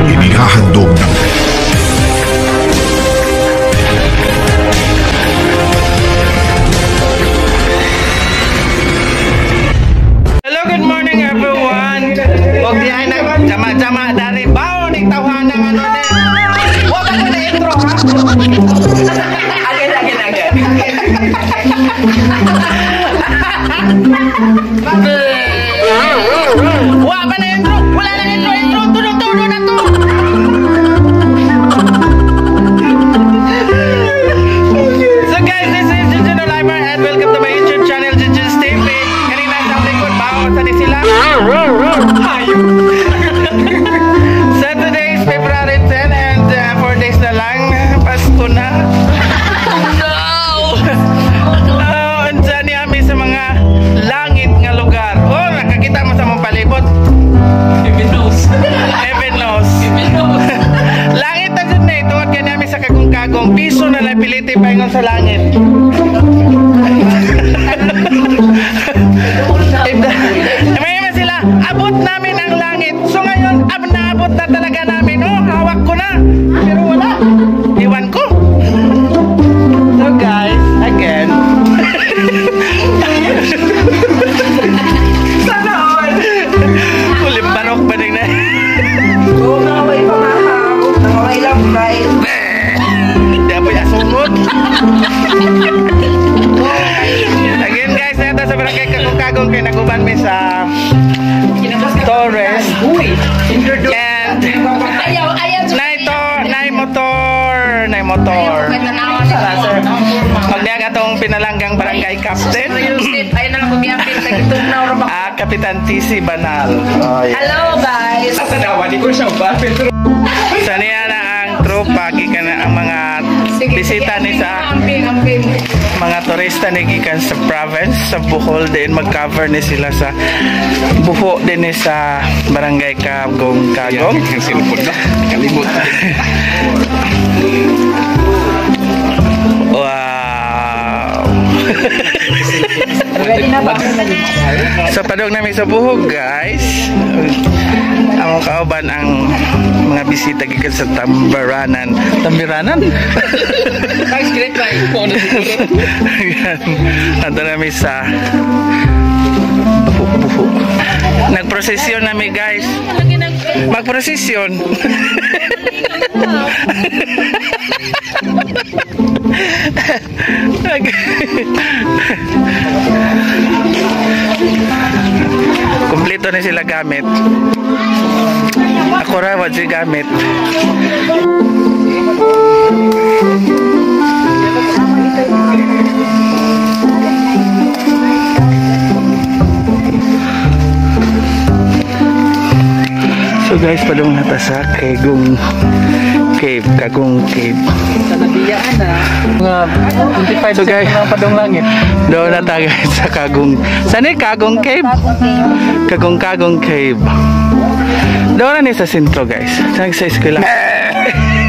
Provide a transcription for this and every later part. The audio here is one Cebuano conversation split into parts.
Inihahandog ng Hello, good morning everyone. Og di ay nag jama-jama dari bao ning tawhana nga ano ni. Wa pa ko na intro ha. Again, again, again. Wa pa na intro. Wala na intro, intro tulo-tulo na to. So guys, this is Junjun Oliver and welcome to my YouTube channel, Junjun's TV. Kanina sa likod, bao sa ni sila. Hayop. So today is February 10 and 4 days na lang, Pasko na. No! Oh, andyan ni ami sa mga langit nga lugar. Oh, nakakita mo sa mong palibot. Heaven knows. Heaven knows. Heaven knows. Langit na dyan na eh. Tungod kanya ami sa kagong-kagong. Piso na lang piliti paingon sa langit. May man sila, abot namin ang langit. So ngayon, naabot na talaga namin. Oh, hawak ko na. Pero wala. Iwan ko. So guys, again. Sana all. Ulit barok pa din na. Oo, mga may pamahaw. Mga may love life. Hindi ako asungot. Again guys, nata sa barangay Kagong-Kagong kay naguban mi sa Torres. Uy! And Ayaw, ayaw. na ito, na motor. Pagdiag atong pinalanggang barangay captain. Ayaw na lang kumiyapit. Nagitugnaw ra ba? Ah, Kapitan TC Banal. Oh, yeah. Hello guys. Asa na, di ko siya ba? Pero So niya na ang tropa gikan na ang mga bisita ni sa Amping, amping. mga turista ni gikan sa province sa Bohol din mag-cover ni sila sa buho din ni sa barangay Kagong Kagong. Ang cellphone na. Kalimot. Wow. Ready na ba? So padung namin sa buhog guys. Ang kauban ang mga bisita gikan sa Tambaranan. Tambiranan? Guys, great life. Ayan. Ando namin sa buho-buho. Nagprosesyon namin guys. Magprosesyon. Kompleto na sila gamit. Ako ra wa siya gamit. So guys, padung nata sa Kagong Cave, Kagong Cave. Mga 25 So guys, mga padong langit. Doon na tayo guys sa Kagong. Saan yung Kagong Cave? Kagong Kagong Cave. Doon na ni sa sentro guys. Sa sa eskwela.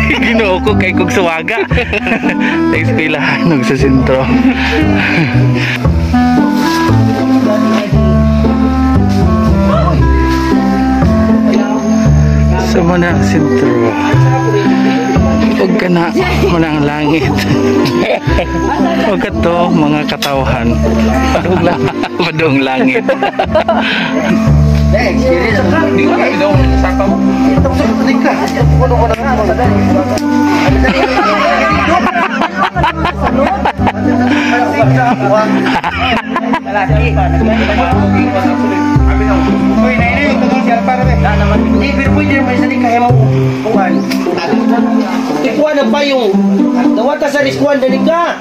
Ginoo ko kay kog suwaga. Sa eskwelahan ug sa sentro. So muna ang sentro. Huwag ka na muna ang langit. Huwag ka to mga katawhan. Padung lang. Padung langit. Di ko na daw saka mo. Hindi, pero pwede naman sa kaya mo kuhan. Ikuha na pa yung dawata sa riskuan, dali ka.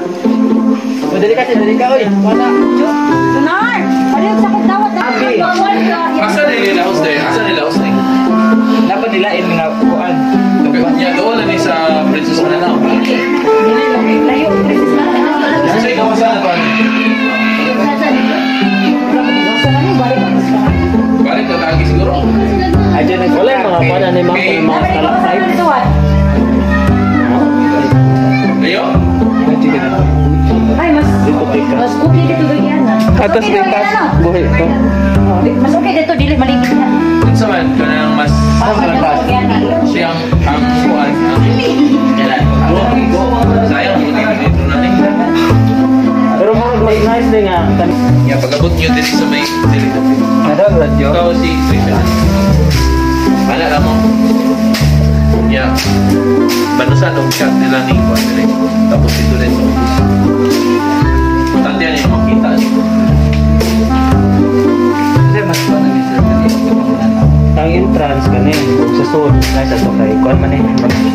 Dali ka, dali ka, oy. Wala. Sunar! Ano yung sakit dawat na? Asa nila house day? Asa nila house day? Dapat nilain nga kuan. Ya, doon na ni sa Princess Mananaw. Layo, Princess Anna. Sa ikaw sa ano? Balik ka tagi siguro. Wala yung mga kuan ano yung mga stalactites. Ayo. Ay, mas mas okay dito Doyana. Atos Okay, dito, Doyana. buhi to. Oh, mas okay dito dili maligid na. Unsa man kanang mas siyang ang kuan ang kailan. Sayang hindi dito natin. Pero murag mas nice din nga. Ya, pag-abot niyo diri sa may diri. Nada radyo. Ikaw si Trisha. Wala lang mo. Ya. Banusan og shot nila ni kuan diri. Tapos ito rin sa office. Importante yan yung makita niyo. Kasi mas kuan na sir kani. Ang entrance kani sa sud nice ato kay kuan man eh.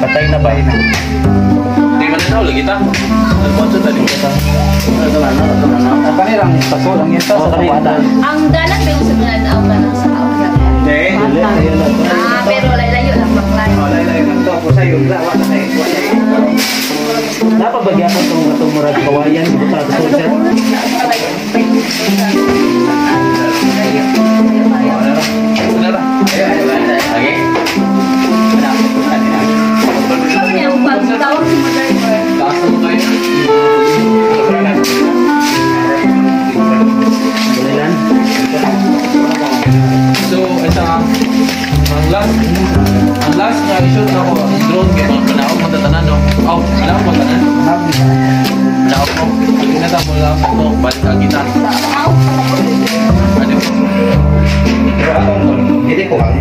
Patay na ba na. Di man na lagi ta. Alfonso tadi. Ang kanirang pasol ang entrance Oh, sa kani kuan. Ang dalan ba yung sa Mindanao ka lang sa Aurat? Hindi. Dili ayo na to. Ah, pero layo lang baklay. Oh, layo lang to ako sa iyo. Wa ka sa iyo. Napabagyapon tong atong murag kawayan buta sa sud sir. Ano ra? Okay. Sabi niya, pag tawag si Mother Taas na mo kayo. Bulilan. So, ito ang last nga i-shoot na ako, ang drone kay mga panaog mo tatanan, no? Oh, panaog mo tanan. Panaog mo. Tingnan mo lang ako, balik ang kita. Ano? Pero ako, hindi ko ang